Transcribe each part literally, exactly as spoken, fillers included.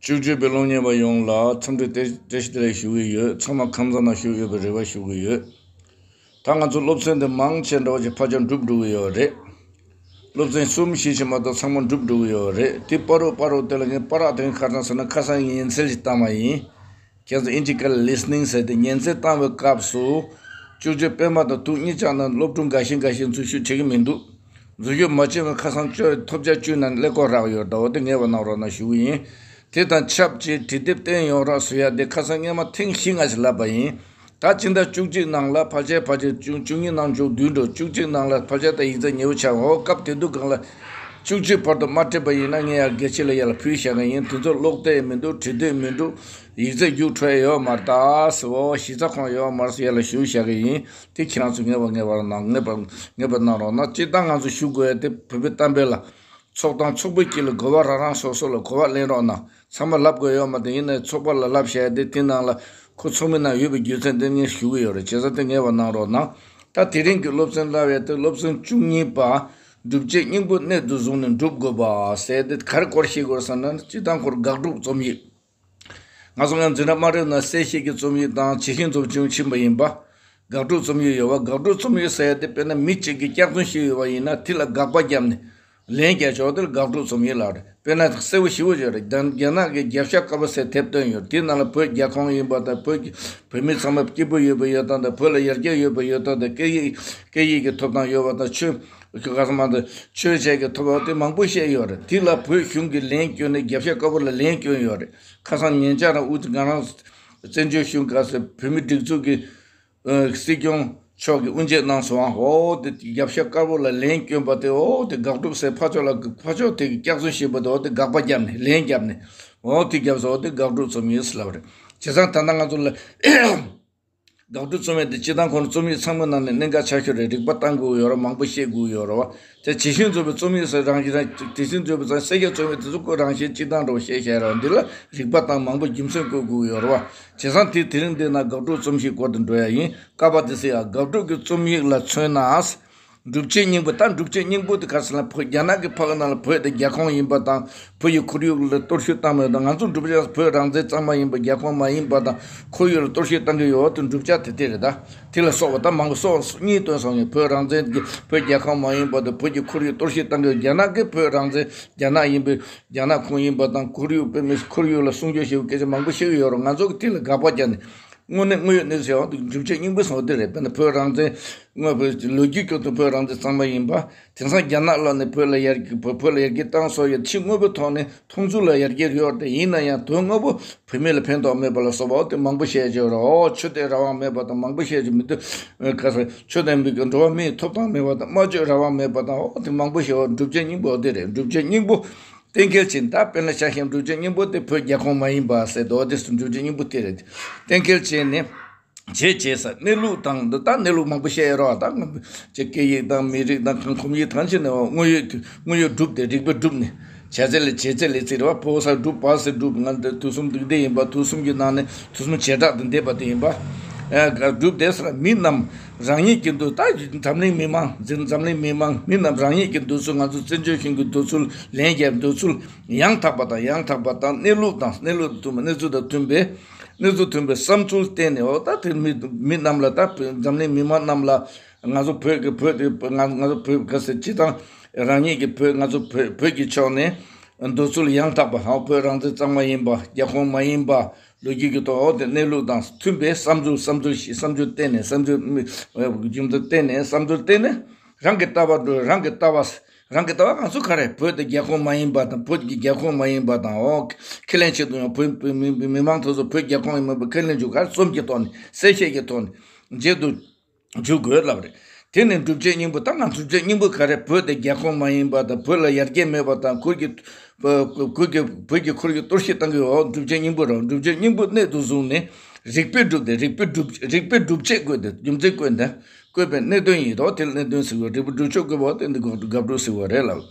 བཅུ་གཅིག་པའི་སློབ་གཉེར་བ་ཡོངས་ལ་འཚམས་འདྲི་བཀྲ་ཤིས་བདེ་ལེགས་ཞུ་གི་ཡོད། ཚང་མ་ཁམས་བཟང་ནང་བཞུགས་ཡོད་པའི་རེ་བ་ཞུ་གི་ཡོད། ད་ང་ཚོ་སློབ་ཚན་འདི་མང་ཆེ་འདྲ་བ་ཅིག་ཕར་ཆེར་འགྲུབ་འགྲོ་གི་ཡོད་རེད། སློབ་ཚན་གསུམ་བཞི་ཞིག་མ་གཏོགས་ཚང་མ་འགྲུབ་འགྲོ་གི་ཡོད་རེད། དེ་བར་དུ་བར་དུ་དེ་ལ་ངས་བར་དུ་ཁ་སང་ཟེར་ན་ཁ་སང་ཉན་ཚད་ཅིག་བཏང་བ་ཡིན། ཁྱེད་ཚོ་ཨིན་ཇི་སྐད་ལ་ལི་སི་ནིང་ཟེར་ཏེ་ཉན་ཚད་བཏང་བའི་སྐབས་སུ། བཅུ་གཅིག་པད་མ་དང་དུག་གཉིས་ཆགས་ན་སློབ་ཕྲུག་འགའ་ཤས་འགའ་ཤས་འཛུལ་ཞུགས་བྱེད་ཀྱི་མི་འདུག་འཛུལ་ཞུགས་མ་བྱས་པར་ཁ་སང་བཅུ་ཐོབ་ཆ་བཅུ་ནང་ཀླད་ཀོར་རག་ཡོད། ད་འོ་དེ་ངེས་པར་གནང་རོགས་གནང་ཞུ་གི་ཡིན། དེ་དང་ཆབས་ཅིག་འབྲི་དེབ་བསྟན་ཡོངས་རོགས་ཟེར་ཡ་དེ་ཁ་སང་སྔས་མ་ཐེངས་བཞི་ལྔ་ཞིག་ལབ་པ་ཡིན། ད་སྤྱི་ཟླ་བཅུ་གཅིག་ནང་ལ་ཕལ་ཆེར་ཕལ་ཆེར་བཅུ་བཅུ་གཉིས་ནང་འཇོག་བསྡུས་འགྲོ། བཅུ་གཅིག་ནང་ལ་ཕལ་ཆེར་ད་ཡིག་ཚད་ཉེ་བོ་ཆགས་འོ། སྐབས་དེ་དུས་སྒང་ལ་བཅུ་གཅིག་བར་དུ་མ་སྤྲད་པ་ཡིན་ན་ངས་ཡར་དགེ་ཆེ་ལ་ཡར་ལ་ཕུལ་བཞག་གི་ཡིན། དེ་ཚོ་ཀློག་བདེ་མི་འདུག་འབྲི་འདོད་མི་འདུག་ཡིག་ཚད་རྒྱུགས་འཕྲོད་ཡོད་མ་རེད་ད་ཟེར། འོ་གཞི་རྩ་ཁོང་ཡོད་མ་རེད་ཟེར་ཡར་ལ་ཞུ་བཞག་གི་ཡིན། དེ་ཁྱེད་རང་ཚོ་ངེས་པར་ངེས་པར་གནང་། ངེས་པར་ངེས་པར་གནང་རོགས་གནང་། སྤྱིར་བཏང་ང་ཚོ་ཞུ་དགོས་ཡ་དེ་བོད་པའི་གཏམ་དཔེ་ལ། ཚོགས་དང་ཚོགས་པའི་དཀྱིལ་ལ་གོ་བ་རང་རང་སོ་སོ་ལ་གོ་བ་ལེན་རོགས་གནང་། ཚང་མ་ལབ་དགོས་ཡོད་མ་རེད། ཡིན་ནའི་ཚོགས་པ་ལ་ལབ་བཤད་དེ་དེ་ནང་ལ་ཁོ་ཚོགས་མི་ནང་ཡོད་པའི་རྒྱུ་མཚན་དེ་ངས་ཞུ་གི་ཡོད་རེད། བྱས་ཙང་དེ་ངེས་པར་གནང་རོགས་གནང་། ད་དེ་རིང་གི་སློབ་ཚན་བསླབ་ཡས་དེ་སློབ་ཚན་བཅུ་གཉིས་པ། སྒྲུབ་བྱེད་སྙིང་པོ་གནད་དུ་བཟུང་ནས་སྒྲུབ་དགོས་པ་ཟེར་དེ་ག་རེ་སྐོར་བཤད་དགོས་ཟེར་ན། སྤྱིར་བཏང་ཁོ་རང་དགག་སྒྲུབ་རྩོམ་ཡིག་ང་ཚོ་ཡང་འཛིན་གྲྭ་དམའ་རིམ་ནང་གསལ་བཤད་ཀྱི་རྩོམ་ཡིག་དང་ཇི་ཤིང་རྩོམ་ཆུང་ཕྱིན་པ་ཡིན་པ། དགག་སྒྲུབ་རྩོམ་ཡིག་ཡོད་པ། དགག་སྒྲུབ་རྩོམ་ཡིག་ཟེར་ཡ་དེ་དཔེར་ན་མི་གཅིག་གིས་སྐྱག་རྫུན་བཤད་ཡོད་པ་ཡིན་ན་དེ་ལ་དགག་པ་བརྒྱབ་ནས་ལན་རྒྱག་ཕྱོགས་དེ་ལ་དགག་སྒྲུབ་རྩོམ་ཡིག་ལབ་རེད། དཔེར་ན་གསལ་པོ་ཞེ་པོ་ཅིག་རེད། རྒྱ་རྒྱ་ནག་གི་རྒྱབ་ཤ་དཀར་པོ་ཟེར་དེབ་བཏོན་ཡོད། དེའི་ནང་ལ་བོད་རྒྱལ་ཁོངས་ཡིན་པ་དང་། བོད་ཀྱི་བོད་མི་ཚང་མ་སྐྱིད་པོ་ཡོད་པའི་ཡོད་སྟངས་དང་། བོད་ལ་ཡར་རྒྱས་ཡོད་པའི་ཡོད་སྟངས་དང་། སྐད་ཡིག་སྐད་ཡིག་གི་ཐོབ་ཐང་ཡོད་པ་དང་། ཆོས་ག་ས་མ་དང་ཆོས་བྱེད་ཀྱི་ཐོབ་ཐང་དེ་མང་པོ་བཤད་ཡོད་རེད། དེ་ལ་བོད་གཞུང་གིས་ལན་བསྐྱོན་ནས་རྒྱབ་ཤ་དཀར་པོ་ལ་ལན་བསྐྱོན་ཡོད་རེད། ཁ་སང་ཉེ་ཆར་རང་དབུ་ང་རང་བཙན་བྱོལ་གཞུང་ག་ས་བོད་མི་སྒྲིག་འཛུགས་ཀྱི་ཨ་སྲིད་སྐྱོང་མཆོག་གིས་དབུ་འབྱེད་གནང་སོང་། འོ་དེ་རྒྱབ་ཤ་དཀར་པོ་ལ་ལན་བསྐྱོན་པ་དེ། འོ་དེ་དགག་སྒྲུབ་ཟེར། ཕར་ཕྱོགས་ལ་ཕར་ཕྱོགས་དེ་གི་སྐྱག་རྫུན་བཤད་པ་དེ། འོ་དེ་དགག་པ་བརྒྱབ་ནས་ལན་བརྒྱབ་ནས། འོ་དེ་བརྒྱབ་སོང་། འོ་དེ་དགག་སྒྲུབ་རྩོམ་ཡིག་ལབ་རེད། བྱས་ཙང་ད་ལྟ་ང་ཚོ་ལ་དགག་སྒྲུབ་རྩོམ་ཡིག་དེ་སྤྱིར་བཏང་ཁོ་རང་རྩོམ་ཡིག་ཚང་མའི་ནང་ནས་གནད་འགག་ཆེ་ཤོས་རེད། རིག་པ་བཏང་དགོས་ཡོད་རེད། མང་པོ་བཤད་དགོས་ཡོད་རེད་བ། དེ་ཇི་ཤིང་རྩོམ་པའི་རྩོམ་ཡིག་ཟེར་རང་བཞིན་རང་། དེ་ཤིང་རྩོམ་པའི་ཚང་གསལ་བཤད་རྩོམ་ཡིག་དེ་ཚོ་ཁོ་རང་བཞིན་སྤྱིར་བཏང་འདྲ་བོ་བཤད་བཤད་རེད་བ། འདི་ལ་རིག་པ་བཏང་། མང་པོ་རྒྱུ་མཚན་བཀོད་དགོས་ཡོད་རེད་བ། བྱས་ཙང་དེ་དེ་རིང་འདི་ན་དགག་སྒྲུབ་རྩོམ་གཞི་སྐོར་དུ་འགྲོ་ཡ་ཡིན། ཀ་པ་དེ་སི་ཡ། དགག་སྒྲུབ་ཀྱི་རྩོམ་ཡིག་ལ་མཚོན་ན། སྒྲུབ་བྱེད་སྙིང་པོ། ད་སྒྲུབ་བྱེད་སྙིང་པོ་དེ་ག་རེ་ཟེར་ན། བོད་རྒྱ་ནག་གི་ཕ་གི་ནང་ལ་བོད་དེ་རྒྱལ་ཁོངས་ཡིན་པ་དང་། བོད་ཀྱི་ཁོར་ཡུག་ལ་གཏོར་བཤིག་བཏང་མེད་དང་། ང་ཚོ་སྒྲུབ་བྱེད་བོད་རང་བཙན་གཙང་མ་ཡིན་པ། རྒྱལ་ཁོངས་མ་ཡིན་པ་དང་། ཁོར་ཡུག་ལ་གཏོར་བཤིག་བཏང་གི་ཡོད་དེ་བསྒྲུབ་བྱ་དེ་དེ་རེད། ད་དེ་ལ་སོགས་པ་ད་མང་པོ་སོགས་གཉིས་བཏོན་སོང་ཡིན། བོད་རང་བཙན་གྱི་བོད་རྒྱལ་ཁོངས་མ་ཡིན་པ་དང་། བོད་ཀྱི་ཁོར་ཡུག་གཏོར་བཤིག་བཏང་གི་ཡོད། རྒྱ་ནག་གིས་བོད་རང་བཙན་རྒྱ་ནག་ཡིན་པའི་རྒྱ་ནག་ཁོངས་ཡིན་པ་དང་། ཁོར་ཡུག་དཔེ་མི་སྲིད་ཁོར་ཡུག་ལ་སྲུང་སྐྱོབ་བྱེད་པའི་སྐད་ཆ་མང་པོ་བཤད་ཀྱི་ཡོད་རེད། ང་ཚོ་གིས་དེ་ལ་དགག་པ་བརྒྱབ་ནས། དངོས་གནས་དངོས་ཡོད་གནས་ཚུལ་ཡང་སྒྲུབ་བྱེད་སྙིང་པོ་སོང་དེ་རེད། དཔེར་ན་བོད་རང་བཙན་དངོས་པོ་ལོ་རྒྱུས་ཀྱི་ཐོག་བོད་རང་བཙན་གཙང་མ་ཡིན་པ། དེང་སང་རྒྱ་ནག་ལ་ནི་བོད་ལ་ཡར་རྒྱས། བོད་ལ་ཡར་རྒྱས་བཏང་སོང་ཡོད། ཕྱི་དངོས་པོའི་ཐོག་ནས་མཐོང་ཚུལ་ལ་ཡར་རྒྱས་ཡོད་རེད། ཡིན་ན་ཡང་དོན་དངོས་པོ་བོད་མི་ལ་ཕན་ཐོགས་མེད་པ་ལ་སོགས་པ། འོ་དེ་མང་པོ་བཤད་ཀྱི་ཡོད་རེད། འོ་ཆོས་དད་རང་དབང་མེད་པ་དང་། མང་པོ་བཤད་ཀྱི་མི་འདུག་ཁ་སང་ཆོས་དད་མི་གི་འགྲོ་བ་མིའི་ཐོབ་ཐང་མེད་པ་དང་། སྨྲ་བརྗོད་རང་དབང་མེད་པ་དང་། འོ་དེ་མང་པོ་བཤད་པ། སྒྲུབ་བྱེད་སྙིང་པོ་འོ་དེ་རེད། སྒྲུབ་བྱེད་སྙིང་པོ། གཏན་འཁེལ་བྱས་ནས། ད་དཔེར་ན་ཆ་བཞག་སྒྲུབ་བྱེད་སྙིང་པོ་དེ་བོད་རྒྱལ་ཁོངས་མ་ཡིན་པ་ཟེར་དོ། དེ་སྒྲུབ་བྱེད་སྙིང་པོ་དེ་རེད། གཏན་འཁེལ་བྱས་ནས། བྱས་བྱས་ས་གནས་ལུགས་དང་། འདི་ལྟར་གནས་ལུགས་མང་པོ་བཤད་ཡོད་རེད་བ། ད་ང་ཚོ་སྐད་ཡིག་དང་མི་རིགས་དང་གང་ཁོམ་ཡིག་ཐམས་ཅད་ནས་དངོས་ཡོད་དངོས་ཡོད་སྒྲུབ་སྟེ། རིགས་པས་བསྒྲུབས་ནས། བྱས་ཚད་ལས་བྱས་ཚད་ལས་ཚིག་རེད་བ། ཕོ་ས་སྒྲུབ། བ་ས་སྒྲུབ། ང་འདི་དུས་གསུམ་འདུས་བདེ་ཡིན་པ། དུས་གསུམ་གྱི་ནང་ནས་དུས་གསུམ་བྱེ་བྲག་ཏུ་འདས་པ་དེ་ཡིན་པ། ཨ་སྒྲུབ་སྟེ་ས་མི་རྣམས་རང་ཉིད་ཀྱི་འདུ། ད་འཛམ་གླིང་མི་མང་འཛིན། འཛམ་གླིང་མི་མང་མི་རྣམས་རང་ཉིད་ཀྱི་འདོད་ཚུལ། ང་ཚོ་བཙན་བྱོལ་གཞུང་གི་འདོད་ཚུལ། ལན་རྒྱག་འདོད་ཚུལ། ཡང་དག་པ་དང་། ཡང་དག་པ་དང་། གནས་ལུགས་དང་། གནས་ལུགས་དང་མཐུན་པ། གནས་ཚུལ་དང་མཐུན་པའི། གནས་ཚུལ་མཐུན་པའི་བསམ་ཚུལ་བསྟན་ནས། འོ་ད་དེ་མི་མི་རྣམས་ལ། ད་འཛམ་གླིང་མི་མང་རྣམས་ལ། ང་ཚོ་བོད་ཀྱི་བོད་དེ་ང་ང་ཚོ་བོད་ག་ཟེར། སྤྱིར་བཏང་རང་ཉིད་ཀྱི་བོད། ང་ཚོ་བོད་བོད་ཀྱི་ཕྱོགས་ནས་འདོད་ཚུལ་ཡང་དག་པ། འོ་བོད་རང་བཙན་གཙང་མ་ཡིན་པ། རྒྱལ་ཁོངས་མ་ཡིན་པ། ལོ་རྒྱུས་ཀྱི་ཐོག། འོ་དེ་གནས་ལུགས་དང་མཐུན་པའི་བསམ་ཚུལ། བསམ་ཚུལ་ཞིག་བསམ་ཚུལ་བསྟན་ནས། བསམ་ཚུལ་རྒྱུ་མཚན་བསྟན་ནས། བསམ་ཚུལ་བསྟན་ནས། རང་གི་ལྟ་བ་འགྲོ། རང་གི་ལྟ་བ། རང་གི་ལྟ་བ། ང་ཚོ་ག་རེ། བོད་དེ་རྒྱལ་ཁོངས་མ་ཡིན་པ་དང་། བོད་ཀྱི་རྒྱལ་ཁོངས་མ་ཡིན་པ་དང་། འོ་ཁས་ལེན་བྱེད་དུ་ཡང་བོད་བོད་མི་མི་མང་དེ་ཚོ་བོད་རྒྱལ་ཁོངས་ཡིན་མིན་པ་ཁས་ལེན་རྒྱུ་ག་རེ། རྩོམ་གྱི་ཐོག་ནས། གསལ་བཤད་ཀྱི་ཐོག་ནས། བྱེད་དུ་འཇུག་དགོས་ལབ་རེད། དེ་ནས་སྒྲུབ་བྱེད་སྙིང་པོ། ད་ང་སྒྲུབ་བྱེད་སྙིང་པོ་ག་རེ། བོད་དེ་རྒྱལ་ཁོངས་མ་ཡིན་པ་དང་། བོད་ལ་ཡར་རྒྱས་མེད་པ་དང་། ཁུལ་གྱི་ཁུལ་གྱི་བོད་ཀྱི་ཁོར་ཡུག་གཏོར་བཤིག་བཏང་གི་ཡོད། སྒྲུབ་བྱེད་སྙིང་པོ་རེད། སྒྲུབ་བྱེད་སྙིང་པོ་གནད་དུ་བཟུང་ནས། རིགས་པས་བསྒྲུབས་ཏེ། རིགས་པས་སྒྲུབ། རིགས་པས་སྒྲུབ་བྱེད་བཀོད་དེ། རྒྱུ་མཚན་བཀོད་དེ། བཀོད་པའི་གནད་དོན་ཡིན་རོགས། དེ་ལ་གནད་དོན་ཟེར་བ། རིགས་པས་སྒྲུབ་ཕྱོགས་བཀོད་པ་དེ་འདི་དགག་སྒྲུབ་ཟེར་བ་རེད་ལ།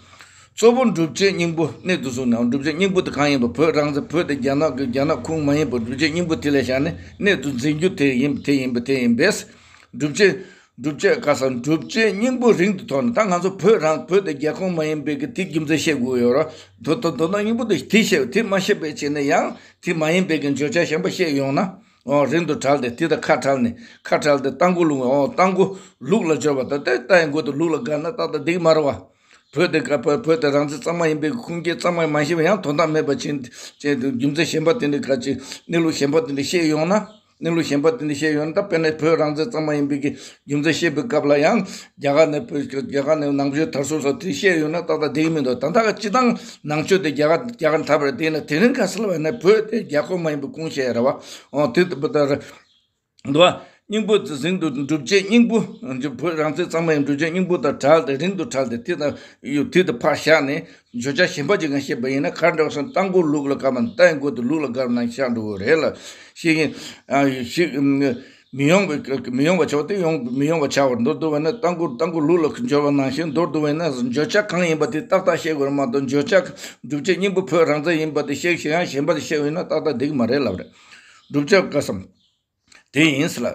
གཙོ་བོ་སྒྲུབ་བྱེད་སྙིང་པོ་གནད་དུ་བཟུང་ནས། སྒྲུབ་བྱེད་སྙིང་པོ་དེ་གང་ཡིན་པ། བོད་རང་བཙན། བོད་དེ་རྒྱ་ནག་གི་རྒྱ་ནག་ཁོངས་མ་ཡིན་པ། སྒྲུབ་བྱེད་སྙིང་པོ་དེ་ལ་བཞག་ནས་གནད་དུ་འཛིན་རྒྱུ་དེ་ཡིན། དེ་ཡིན་པ། དེ་ཡིན་པས། སྒྲུབ་བྱེད་ བསྒྲུབ་བྱ་ག་ས་བསྒྲུབ་བྱའི་སྙིང་པོ་རིང་དུ་དོར་ནས། ད་ང་ཚོ་བོད་རང་བོད་དེ་རྒྱལ་ཁོངས་མ་ཡིན་པའི་གི་དེ་རྒྱུ་མཚན་བཤད་དགོས་ཡོད་ར། དོ་དོ་དོ་ན་སྙིང་པོ་དེ་དེ་བཤད། དེ་མ་བཤད་པའི་ཆེད་ནས་ཡང་དེ་མ་ཡིན་པའི་གི་བརྗོད་བྱ་གཞན་པ་བཤད་ཡོང་ན། ཨོ་རིང་དུ་བྲལ་ཏེ་དེ་དང་ཁ་བྲལ་ནས། ཁ་བྲལ་ཏེ་རྟ་མགོ་ལུག་ཨོ་རྟ་མགོ་ལུག་ལ་སྦྱོར་བ་དང་། དེ་རྟ་ཡི་མགོ་དེ་ལུག་ལ་བཀལ་ན་ཏག་ཏག་འགྲིག་མ་རེད་བ། བོད་དེ་ག་བོད་བོད་དེ་རང་བཙན་གཙང་མ་ཡིན་པའི་ཁུངས་སྐྱེལ་གཙང་མ་མ་ཤེས་པ་ཡང་དོན་དག་མེད་པ་ཕྱིན་ཅེས་རྒྱུ་མཚན་གཞན་པ་དེ་འདྲ་ག་ཅིག་གནས་ལུགས་གཞན་པ་དེ་འདྲ་བཤད་ཡོང་ན། གནས་ལུགས་གཞན་པ་དེ་འདྲ་བཤད་ཡོང་ན། ད་དཔེར་ན་བོད་རང་བཙན་གཙང་མ་ཡིན་པའི་གི་རྒྱུ་མཚན་བཤད་པའི་སྐབས་ལ་ཡང་རྒྱ་གར་ནས་བོད་རྒྱ་གར་ནས་ནང་ཆོས་དར་སྲོལ་སོགས་དེ་བཤད་ཡོང་ན་ཏག་ཏག་འགྲིག་མི་འདུག་ད་ལྟ་ག་སྤྱི་བཏང་ནང་ཆོས་དེ་རྒྱ་གར་རྒྱ་གར་དར་བ་རེད། དེ་ན་དེ་རིང་ཁ་སང་ལ་བས་ན་བོད་དེ་རྒྱལ་ཁབ་མ་ཡིན་པའི་ཁུངས་སྐྱེལ་རེད་བ། ཨོ་དེ་ལྟ་བུ་ལྟར། འདུག་བ། སྙིང་པོ་རིང་དུ་བསྒྲུབ་བྱའི་སྙིང་པོ། བོད་རང་བཙན་གཙང་མ་ཡིན་བསྒྲུབ་བྱའི་སྙིང་པོ་དང་བྲལ་ཏེ་རིང་དུ་བྲལ་ཏེ་དེ་དང་ཡུ་དེ་དང་ཕར་བཞག་ནས་བརྗོད་བྱ་གཞན་པ་ཅིག་གང་བཤད་པ་ཡིན་ན། གར་འདྲ་བ་སོང་རྟ་མགོ་ལུག་ལ་བཀལ་བ་ན་རྟ་ཡི་མགོ་དེ་ལུག་ལ་བཀལ་བ་ནང་བཞག་འགྲོ་གི་རེད་ལ། ཤེས་ཀྱི་ཨ་ཤེས་མི་ཡོང་བའི་མི་ཡོང་བ་བྱ་བ་དེ་ཡོང་མི་ཡོང་བ་བྱ་བར་འདོར་འདུག་བས་ན། རྟ་མགོ་རྟ་མགོ་ལུག་ལ་སྦྱོར་བ་ནང་བཞིན་འདོར་འདུག་བས་ན། བརྗོད་བྱ་གང་ཡིན་པ་དེ་ཏག་ཏག་བཤད་དགོས་རེད་མ་གཏོགས། བརྗོད་བྱ་བསྒྲུབ་བྱའི་སྙིང་པོ་བོད་རང་བཙན་ཡིན་པ་དེ་བཤད་ཤེས་ཡང་གཞན་པ་དེ་བཤད་འོས་ན་ཏག་ཏག་འགྲིག་གི་མ་རེད་ལབ་རེད། བསྒྲུབ་བྱ་ག་ས། དེ་ཡིན་ཟེར་ལ།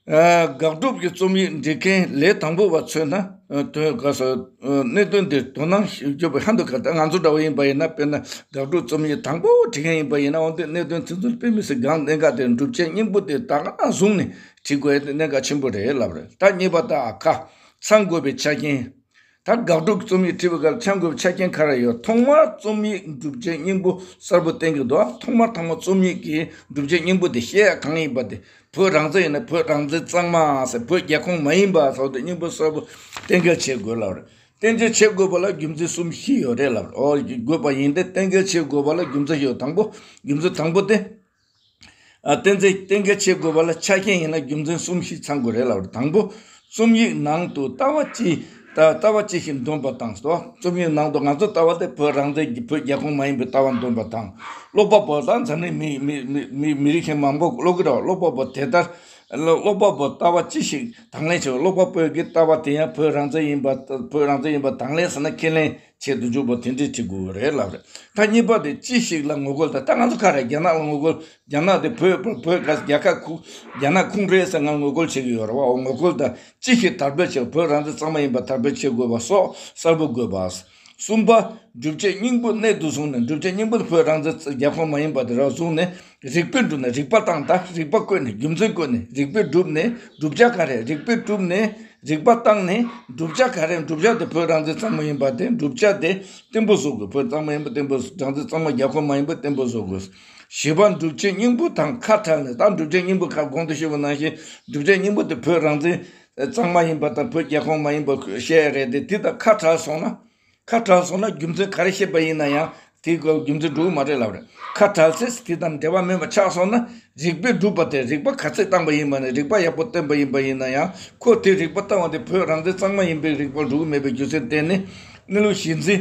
ཨ་དགག་སྒྲུབ་ཀྱི་རྩོམ་ཡིག་འབྲི་མཁན་ལས་དང་པོ་བ་མཚོན་ན། ཨ་དོན་ག་ས། ཨ་གནད་དོན་འདིར་དོ་སྣང་བརྒྱབ་པའི་ཧ་འདུག་ག་ད་ང་ཚོ་འདྲ་བ་ཡིན་པ་ཡིན་ན། དཔེར་ན་དགག་སྒྲུབ་རྩོམ་ཡིག་དང་པོ་འབྲི་མཁན་ཡིན་པ་ཡིན་ན། འོན་ཏེ་གནད་དོན་དེ་ཚོར་དཔེ་མི་སྲིད་གང་གནད་འགག་དེ་བསྒྲུབ་བྱའི་སྙིང་པོ་དེ་ད་ག་བཟུང་ནས་བྲིས་དགོས་ཡ་དེ་གནད་འགག་ཆེན་པོ་རེད་ལབ་རེད། ད་གཉིས་པ་ད་ཁ་ཚང་དགོས་པའི་ཆ་རྐྱེན། ད་དགག་སྒྲུབ་རྩོམ་ཡིག་བྲིས་པའི་སྐབས་ཚང་དགོས་པའི་ཆ་རྐྱེན་ག་རེ་ཡོད། ཐོག་མར་རྩོམ་ཡིག་བསྒྲུབ་བྱའི་སྙིང་པོ་གསལ་པོ་བསྟན་གྱི་འདུག་ཐོག་མར་ཐོག་མར་རྩོམ་ཡིག་གི་བསྒྲུབ་བྱའི་སྙིང་པོ་དེ་བཤད་ཡ་གང་ཡིན་པ་དེ། བོད་རང་བཙན་ཡིན་ན་བོད་རང་བཙན་གཙང་མ་ཟེར། བོད་རྒྱལ་ཁོངས་མ་ཡིན་པ་ཟེར་བ་དེ་སྙིང་པོ་གསལ་པོ་གཏན་འཁེལ་བྱེད་དགོས་ལབ་རེད། གཏན་འཁེལ་བྱེད་དགོས་པ་ལ་རྒྱུ་མཚན་གསུམ་བཞི་ཡོད་རེད་ལབ་རེད། ཨོ་དགོས་པ་ཡིན་ཏེ་གཏན་འཁེལ་བྱེད་དགོས་པ་ལ་རྒྱུ་མཚན་ཡོད། དང་པོ། རྒྱུ་མཚན་དང་པོ་དེ། ཨ་གཏན་ཚིགས་གཏན་འཁེལ་བྱེད་དགོས་པ་ལ་ཆ་རྐྱེན་ཡིན་ན་རྒྱུ་མཚན་གསུམ་བཞི་ཚང་དགོས་རེད་ལབ་རེད། དང་པོ། རྩོམ་ཡིག་ནང་དུ་ལྟ་བ་ཅི་ལྟ་ལྟ་བ་ཅི་ཞིག་འདོན་པ་དང་སོ། རྩོམ་ཡིག་ནང་དུ་ང་ཚོ་ལྟ་བ་དེ་བོད་རང་བཙན་གྱི་བོད་རྒྱལ་ཁོངས་མ་ཡིན་པའི་ལྟ་བ་འདོན་པ་དང་། ཀློག་པ་པོ་དང་འཛམ་གླིང་མི་མི་མི་མི་མི་རིགས་ཁྱེད་མང་པོ་ཀློག་གི་རེད། ཀློག་པ་པོ་དེ་ལྟར་ཀློག་པ་པོ་ལྟ་བ་ཅི་ཞིག་དང་ལེན་བྱེད། ཀློག་པ་པོའི་གི་ལྟ་བ་དེ་ཡང་བོད་རང་བཙན་ཡིན་པ་བོད་རང་བཙན་ཡིན་པ་དང་ལེན་ཟེར་ན་ཁས་ལེན་བྱེད་དུ་འཇུག་པ་དེ་འདྲས་བྱེད་དགོས་རེད་ལབ་རེད། ད་གཉིས་པ་དེ་ཅི་ཞིག་ལ་ངོ་རྒོལ་དང་། ད་ང་ཚོ་ག་རེ་རྒྱ་ནག་ལ་ངོ་རྒོལ། རྒྱ་ནག་དེ་བོད་བོད་བོད་ག་རྒྱལ་ཁབ་ཁུ་རྒྱ་ནག་ཁུངས་རེད་ཟེར་ང་ངོ་རྒོལ་བྱེད་ཀྱི་ཡོད་རེད་བ། འོ་ངོ་རྒོལ་དང་ཅི་ཞིག་དར་སྤེལ་བྱེད། བོད་རང་བཙན་གཙང་མ་ཡིན་པ་དར་སྤེལ་བྱེད་དགོས་པ་སོགས་གསལ་པོ་དགོས་པ། གསུམ་པ། བསྒྲུབ་བྱའི་སྙིང་པོ་གནད་དུ་བཟུང་ནས། བསྒྲུབ་བྱའི་སྙིང་པོ་དེ་བོད་རང་བཙན་རྒྱལ་ཁོངས་མ་ཡིན་པ་དེ་ར་བཟུང་ནས་རིགས་པས་བསྒྲུབས་ནས། རིགས་པ་བཏང་། ད་རིགས་པ་བཀོད་ནས་རྒྱུ་མཚན་བཀོད་ནས་རིགས་པས་བསྒྲུབས་ནས་བསྒྲུབ་བྱ་ག་རེ། རིགས་པས་བསྒྲུབས་ནས་རིགས་པ་བཏང་ནས་བསྒྲུབ་བྱ་ག་རེ། བསྒྲུབ་བྱ་དེ་བོད་རང་བཙན་གཙང་མ་ཡིན་པ་དེ། བསྒྲུབ་བྱ་དེ་བརྟན་པོ་བཟོ་དགོས། བོད་གཙང་མ་ཡིན་པ་བརྟན་པོ། རང་བཙན་གཙང་མ་རྒྱལ་ཁོངས་མ་ཡིན་པ་བརྟན་པོ་བཟོ་དགོས། བཞི་པ། བསྒྲུབ་བྱའི་སྙིང་པོ་དང་ཁ་བྲལ་ནས། ད་བསྒྲུབ་བྱའི་སྙིང་པོ་ཁ་གོང་དུ་ཞུས་པ་ནང་བཞིན་བསྒྲུབ་བྱའི་སྙིང་པོ་དེ་བོད་རང་བཙན་གཙང་མ་ཡིན་པ་དང་བོད་རྒྱལ་ཁོངས་མ་ཡིན་པ་བཤད་ཡ་རེད་དེ། དེ་དང་ཁ་བྲལ་སོང་ན། ཁ་བྲལ་སོང་ན་རྒྱུ་མཚན་ག་རེ་བཤད་པ་ཡིན་ན་ཡང་དེའི་སྐོར་རྒྱུ་མཚན་འགྲོ་གི་མ་རེད་ལབ་རེད། ཁ་བྲལ་ཚེ་དེ་དང་འབྲེལ་བ་མེད་པ་ཆགས་སོང་ན། རིགས་པས་བསྒྲུབས་པ་དེ། རིགས་པ་ག་ཚད་བཏང་པ་ཡིན་པ་ནས། རིགས་པ་ཡག་པོ་བཏོན་པ་ཡིན་པ་ཡིན་ན་ཡང་། ཁོ་དེ་རིགས་པ་བཏང་བ་དེ་བོད་རང་བཙན་གཙང་མ་ཡིན་པའི་རིགས་པ་འགྲོ་གི་མེད་པའི་རྒྱུ་མཚན་བརྟེན་ནས། གནས་ལུགས་གཞི་འཛིན་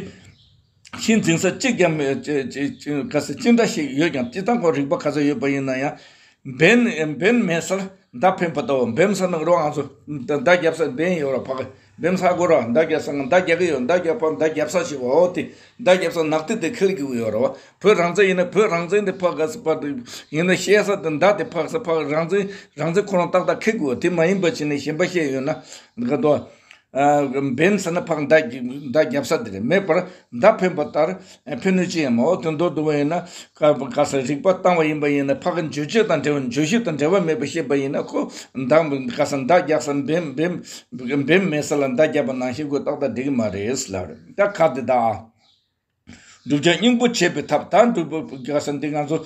གཞི་འཛིན་ས་གཅིག་ཀྱང་མེད། ཅི་ཅི་ཅི་ག་ས་ཅི་འདྲ་ཞིག་ཡོད་ཀྱང་། སྤྱིར་བཏང་ཁོ་རིགས་པ་ག་ཚད་ཡོད་པ་ཡིན་ན་ཡང་། འབེན་འབེན་མེད་སར་མདའ་འཕེན་པ་ལྟ་བུ། འབེན་ཟེར་ན་རོ་ང་ཚོ་མདའ་མདའ་རྒྱབ་ས་འབེན་ཡོད་ར་ཕ་གི། འབེན་ས་གོ་ར་མདའ་རྒྱབ་ས། ང་མདའ་རྒྱག་གི་ཡོད། མདའ་རྒྱབ་པ་མདའ་རྒྱབ་ས་ཞིག་འོ་དེ་མདའ་རྒྱབ་ས་ནག་ཐིག་དེ་འཁེལ་གི་ཡོད་ར་བ། བོད་རང་བཙན་ཡིན་ན་བོད་རང་བཙན་དེ་ཕ་ག་ས་ཕ་ཡིན་ན་བཤད་ས་དེ་མདའ་དེ་ཕ་ག་ས་ཕ་གི་རང་བཙན་རང་བཙན་ཁོ་རང་ཏག་ཏག་འཁེལ་གི་ཡོད། དེ་མ་ཡིན་པ་བྱས་ནས་གཞན་པ་བཤད་ཡོད་ན་ག་དོ། ཨ་འབེན་ཟེར་ན་ཕ་གི་མདའ་རྒྱ་མདའ་རྒྱབ་ས་དེ་རེད། མེད་པར་མདའ་འཕེན་པ་ལྟར་འཕེན་ནུས་ཅི་ཡང་མ། འོ་དེ་མདོར་བསྡུ་བ་ཡིན་ན། ག་ག་ས་རིགས་པ་བཏང་བ་ཡིན་པ་ཡིན་ན། ཕ་གི་བརྗོད་བྱ་དང་འབྲེལ་བ། བརྗོད་གཞི་དང་འབྲེལ་བ་མེད་པ་བཤད་པ་ཡིན་ན། ཁོ་མདའ་ག་ས་མདའ་རྒྱག་ས་འབེན་འབེན་འབེན་མེད་ས་ལ་མདའ་རྒྱབ་པ་ནང་བཞིན་ཁོ་ཏག་ཏག་འགྲིག་གི་མ་རེད་ལབ་རེད། ད་ཁ་དེ་ད། བསྒྲུབ་བྱ་སྙིང་པོ་བྱེད་པའི་ཐབས། ད་འགྲུབ་པ་ག་ས་འདི་ང་ཚོ་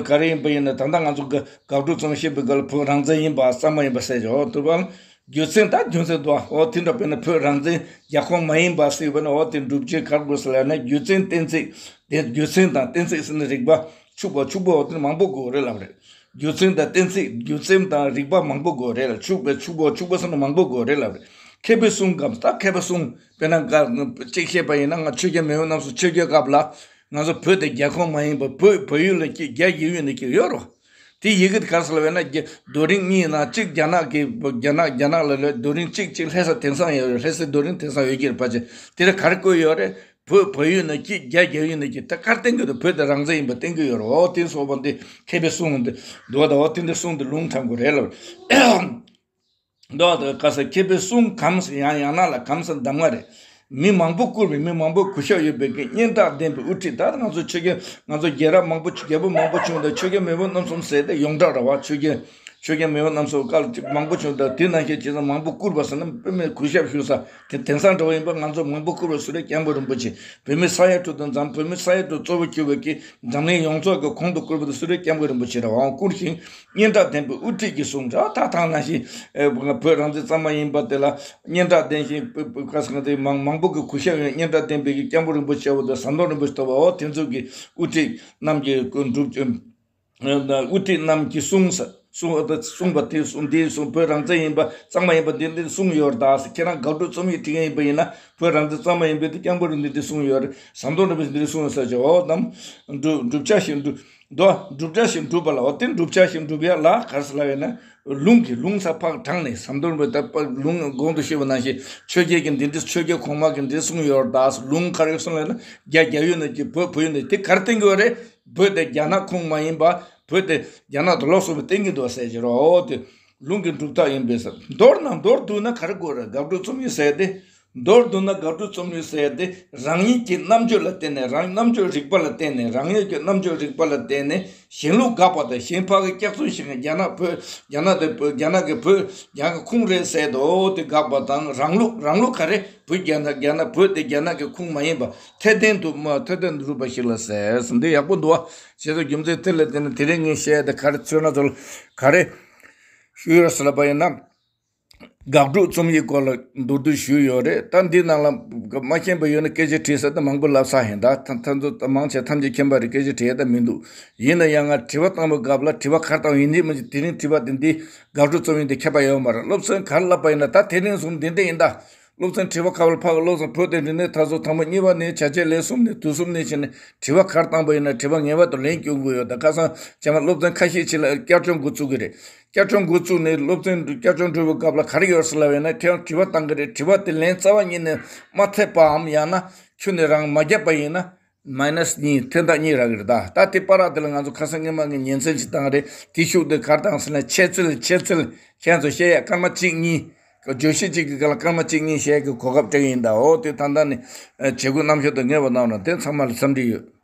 ག་རེ་ཡིན་པ་ཡིན་ན། ད་ལྟ་ང་ཚོ་དགག་སྒྲུབ་རྩོམ་བཤད་པའི་སྐབས་ལ་བོད་རང་བཙན་ཡིན་པ་གཙང་མ་ཡིན་པ་ཟེར་ཆོག་འདུག་པ། རྒྱུ་མཚན་ད་རྒྱུ་མཚན་འདུག་འོ་དེ་འདྲ་དཔེར་ན་བོད་རང་བཙན་རྒྱལ་ཁོངས་མ་ཡིན་པ་ཟེར་བ་ན། འོ་དེ་བསྒྲུབ་བྱའི་ག་རེ་དགོས་ཟེར་ལབ་ན། རྒྱུ་མཚན་གཏན་ཚིགས་དེ། རྒྱུ་མཚན་དང་གཏན་ཚིགས་ཟེར་ན་རིགས་པ་ཕྱུག་པོ་ཕྱུག་པོ་འོ་དེ་མང་པོ་དགོས་རེད་ལབ་རེད། རྒྱུ་མཚན་དང་གཏན་ཚིགས། རྒྱུ་མཚན་དང་རིགས་པ་མང་པོ་དགོས་རེད་ལ། ཕྱུག་པོ་ཕྱུག་པོ་ཕྱུག་པོ་ཟེར་ན་མང་པོ་དགོས་རེད་ལབ་རེད། མཁས་པའི་གསུང་སྐབས། ད་མཁས་པའི་གསུང་དཔེར་ན་ག་གཅིག་བཤད་པ་ཡིན་ན། ང་ཆོས་རྒྱལ་མེས་དབོན་རྣམ་གསུམ་ཆོས་རྒྱལ་སྐབས་ལ་ང་ཚོ་བོད་དེ་རྒྱལ་ཁོངས་མ་ཡིན་པ། བོད་བལ་ཡུལ་ལ་སྐྱིད། རྒྱ་བལ་ཡུལ་ནས་སྐྱིད་ཡོད་རོ། དེ་ཡི་གེ་དེ་ག་རེ་ཟེར་ལབ་ན། རྒྱ་རྡོ་རིང་གཉིས་ནང་གཅིག་རྒྱ་ནག་གི་རྒྱ་ནག་རྒྱ་ནག་ལ་ལོས་རྡོ་རིང་གཅིག་གཅིག་ལྷ་ས་དེང་སང་ཡོད་རེད། ལྷ་སའི་རྡོ་རིང་དེང་སང་ཡོད་ཀྱི་རེད་ཕལ་ཆེར། དེ་ལ་ག་རེ་བཀོད་ཡོད་རེད། བོད་བལ་ཡུལ་ནས་སྐྱིད། རྒྱ་རྒྱ་ཡུལ་ནས་སྐྱིད། ད་ག་རེ་བསྟན་གྱི་འདུག་བོད་དེ་རང་བཙན་ཡིན་པ་བསྟན་གྱི་ཡོད་རེད། འོ་དེ་སོགས་པ་འདི་མཁས་པའི་གསུང་འདི་འདུག་ད་འོ་དེ་འདྲ་གསུང་འདི་ལུང་དྲངས་དགོས་རེད་ལབ། མདོ་དང་ག་ས་མཁས་པའི་གསུང་གམ་ས་ཡང་ཡང་ན་ལ་གམ་ས་གདམས་ངག་རེད། མི་མང་པོ་བཀུར་བའི་མི་མང་པོ་གུས་ཞབས་ཡོད་པའི་གི་སྙན་གྲགས་ལྡན་པའི་དབུ་ཁྲིད། ད་ང་ཚོ་ཆོས་རྒྱལ་ང་ཚོ་རྒྱལ་རབས་མང་པོ་རྒྱལ་པོ་མང་པོ་བྱུང་དང་ཆོས་རྒྱལ་མེས་པོ་རྣམ་གསུམ་ཟེར་ཏེ་ཡོངས་གྲགས་རེད་བ། ཆོས་རྒྱལ་ཆོས་རྒྱལ་མེས་པོ་རྣམ་གསུམ་སྐབས་ཅིག་མང་པོ་བྱུང་དང་དེ་ནང་བཞིན་བྱས་ཙང་མང་པོ་བཀུར་བ་ཟེར་ན་དཔེ་མེད་གུས་ཞབས་ཞུ་ས་དེ་དེང་སང་འདྲ་བོ་ཡིན་པ། ང་ཚོ་མང་པོ་བཀུར་བ་སུ་རེད། སྐྱབས་མགོན་རིན་པོ་ཆེ། བོད་མི་ས་ཡ་དྲུག་དང་འཛམ་བོད་མི་ས་ཡ་དྲུག་གཙོ་བོ་གྱུར་བའི་གི་འཛམ་གླིང་ཡོངས་རྫོགས་ཀྱི་གོང་དུ་བཀུར་བ་དེ་སུ་རེད། སྐྱབས་མགོན་རིན་པོ་ཆེ་རེད་བ། བཀུར་ཞིང་སྙན་གྲགས་ལྡན་པའི་དབུ་ཁྲིད་ཀྱི་གསུང་རེད། ད་ཐང་ནང་བཞིན་ཨེ་བོད་རང་བཙན་གཙང་མ་ཡིན་པ་དེ་ལ་སྙན་གྲགས་ལྡན་ཞིང་ཁ་སང་དེ་མང་མང་པོ་གི་གུས་ཞབས་ཡོད། སྙན་གྲགས་ལྡན་པའི་གི་སྐྱབས་མགོན་རིན་པོ་ཆེ་བ་དང་ཟམ་གདོང་རིན་པོ་ཆེ་ལྟ་བུ་འོ་དེ་ཚོ་གི་དབུ་ཁྲིད་རྣམས་ཀྱི་སྒྲུབ། དབུ་ཁྲིད་རྣམས་ཀྱིས་གསུངས་ས་གསུངས་གསུངས་པ་དེ་གསུངས་འདི་གསུངས། བོད་རང་བཙན་ཡིན་པ་གཙང་མ་ཡིན་པ་འདི་འདི་གསུངས་ཡོད་རེད་ད། ཁྱེད་རང་དགག་སྒྲུབ་རྩོམ་ཡིག་བྲིས་མཁན་ཡིན་པ་ཡིན་ན་བོད་རང་བཙན་གཙང་མ་ཡིན་པའི་དེ་སྐྱབས་མགོན་རིན་འདི་གསུངས་ཡོད་རེད། ཟམ་གདོང་རིན་པོ་ཆེ་འདི་གསུངས་ཡོད་ས་ཅིག་འོ་དམ། སྒྲུབ་སྒྲུབ་བྱ་ཞིག་སྒྲུབ་མདོ་སྒྲུབ་བྱ་ཞིག་སྒྲུབ་པ་ལ་འོ་དེ་སྒྲུབ་བྱ་ཞིག་སྒྲུབ་ཡ་ལ་ག་རེ་ཟེར་ལབ་ཡོད་ན། ལུང་གི་ལུང་ས་ཕག་དྲངས་ནས་ཟམ་གདོང་རིན་པོ་ཆེ་ད་ལུང་གོང་དུ་ཞུས་པ་ནང་བཞིན་ཆོས་རྒྱལ་གྱི་འདི་འདྲ་ཆོས་རྒྱལ་གོང་མ་གི་འདི་གསུངས་ཡོད་རེད་ད། ལུང་ག་རེ་གསུངས་ལབ་ན་རྒྱ་རྒྱ་ཡུལ་ན་གྱི་བོད་བོད་ཡུལ་ན་དེ་ག་རེ་བསྟན་གྱི་ཡོད་རེད། བོད་དེ་རྒྱ་ནག་ཁོངས་མ་ཡིན་པ། བོད་དེ་རྒྱ་ནག་ཏུ་ལོག་སོང་བའི་སྟེང་གི་འདུག་ཟེར་གྱི་རོ། དེ་ལུང་གི་སྒྲུབ་ཐབས་ཡིན་པས་ཟེར། མདོར་ན་མདོར་བསྡུ་ན་ག་རེ་དགོས་རེད། དགག་སྒྲུབ་རྩོམ་ཡིག་ཟེར་ཏེ། མདོར་བསྡུ་ན་དགག་སྒྲུབ་རྩོམ་ཡིག་ཟེར་ཏེ་རང་ཉིད་ཀྱི་རྣམ་དཔྱོད་ལ་བརྟེན་ནས། རང་རྣམ་དཔྱོད་རིག་པ་ལ་བརྟེན་ནས། རང་ཉིད་ཀྱི་རྣམ་དཔྱོད་རིག་པ་ལ་བརྟེན་ནས་གཞན་ལུགས་དགག་པ་དང་གཞན་ཕར་གི་སྐྱག་རྫུན་བཤད་མཁན། རྒྱ་ནག་བོད་རྒྱ་ནག་དེ་བོད་རྒྱ་ནག་གི་བོད་རྒྱ་ནག་གི་ཁུངས་རེད་ཟེར་དོ་དེ་དགག་པ་དང་། རང་ལུགས་རང་ལུགས་ག་རེ། བོད་རྒྱ་ནག་རྒྱ་ནག་བོད་དེ་རྒྱ་ནག་གི་ཁུངས་མ་ཡིན་པ་འཐད་ལྡན་དུ་མ་འཐད་ལྡན་དུ་རུབ་པ་ཞིག་ལ་ཟེར་ཟེར། འདི་ཡག་པོ་འདུག་བ། བྱས་ཙང་རྒྱུ་མཚན་དེ་ལ་བརྟེན་ནས་དེ་རིང་ངས་བཤད་དེ་ག་རེ་ཚོད་ན་ཚོད་ལ་ག་རེ་ཞུ་ཡོད་ཟེར་ལབ་པ་ཡིན་ན། དགག་སྒྲུབ་རྩོམ་ཡིག་སྐོར་ལ་མདོར་བསྡུས་ཞུས་ཡོད་རེད། ད་འདི་ནང་ལ་མ་མཁྱེན་པ་ཡོད་ན་སྐད་ཆ་དྲིས་ས་ད་མང་པོ་ལབ་ས་ཡིན། ད་ད་ད་ཚོ་ད་མང་ཆེ་ཐམས་ཅད་མཁྱེན་པ་རེད། སྐད་ཆ་དྲིས་ཡ་ད་མི་འདུག་ཡིན་ན་ཡང་ང་དྲི་བ་བཏང་བའི་སྐབས་ལ་དྲི་བ་ག་རེ་བཏང་ཡིན་འདི་མ་གཞི་དེ་རིང་དྲི་བ་དེ་འདི་དགག་སྒྲུབ་རྩོམ་ཡིག་འདི་ཁྱད་པར་ཡོད་མ་རེད། སློབ་ཚན་ག་རེ་བསླབ་པ་ཡིན་ན་ད་དེ་རིང་བཟུང་འདི་འདྲ་ཡིན་ད། སློབ་ཚན་དྲི་བ་ཁ་བར་ཕག་སློབ་ཚན་བོད་དེ་རིག་གནས་དར་ཚོགས་ཐོག་མ་གཉིས་པ་ནས་བྱ་བྱེད་ལས་གསུམ་ནས་དུས་གསུམ་ནས་བྱས་ནས་དྲི་བ་ག་རེ་བཏང་པ་ཡིན་ན་དྲི་བ་ངེས་པར་དུ་ལན་སྐྱོན་དགོས་ཡོད། ད་ཁ་སང་རྗེས་མ་སློབ་ཚན་ཁ་ཤས་ཤིག་ལ་བསྐྱར་སྦྱོང་འགོ་བཙུགས་ཀྱི་རེད། བསྐྱར་སྦྱོང་འགོ་བཙུགས་ནས་སློབ་ཚན་བསྐྱར་སྦྱོང་འགྲོ་བའི་སྐབས་ལ་ག་རེ་ཡོད་ཟེར་ལབ་ཡོད་ན་ཁྱེད་རང་དྲི་བ་བཏང་གི་རེད། དྲི་བ་དེ་ལན་རྩ་བ་ཉིད་ནས་མ་ཐེབས་པའམ་ཡང་ན་ཁྱོན་ནས་རང་མ་བརྒྱབ་པ་ཡིན་ན། མའི་ནས་གཉིས་ཐེར་འདོན་གཉིས་རག་གི་རེད་ད། ད་དེ་པར་ར་དེ་ལ་ང་ཚོ་ཁ་སང་སྔོན་མ་ངས་ཉིན་མཚན་ཅིག་བཏང་རེད། དེ་ཤུགས་དེ་གར་བཏང་ཟེར་ན་ཆེ་ཚུལ་ཆེ་ཚུལ་ཁྱེད་ཚོ་བཤད་ཡ་སྐར་མ་གཅིག་གཉིས། བརྗོད་གཞི་གཅིག་གི་སྒང་ལ་སྐར་མ་གཅིག་གཉིས་བཤད་ཀྱི་གོ་སྐབས་སྤྲད་ཀྱི་ཡིན་ད། འོ་དེ་ད་ལྟ་ནས་བྱེད་སྒོ་རྣམ་གཞག་ཏུ་ངེས་པ་གནང་རོགས། དེ་ཚང་མ་ལ་འཚམས་འདྲི་ཡོད།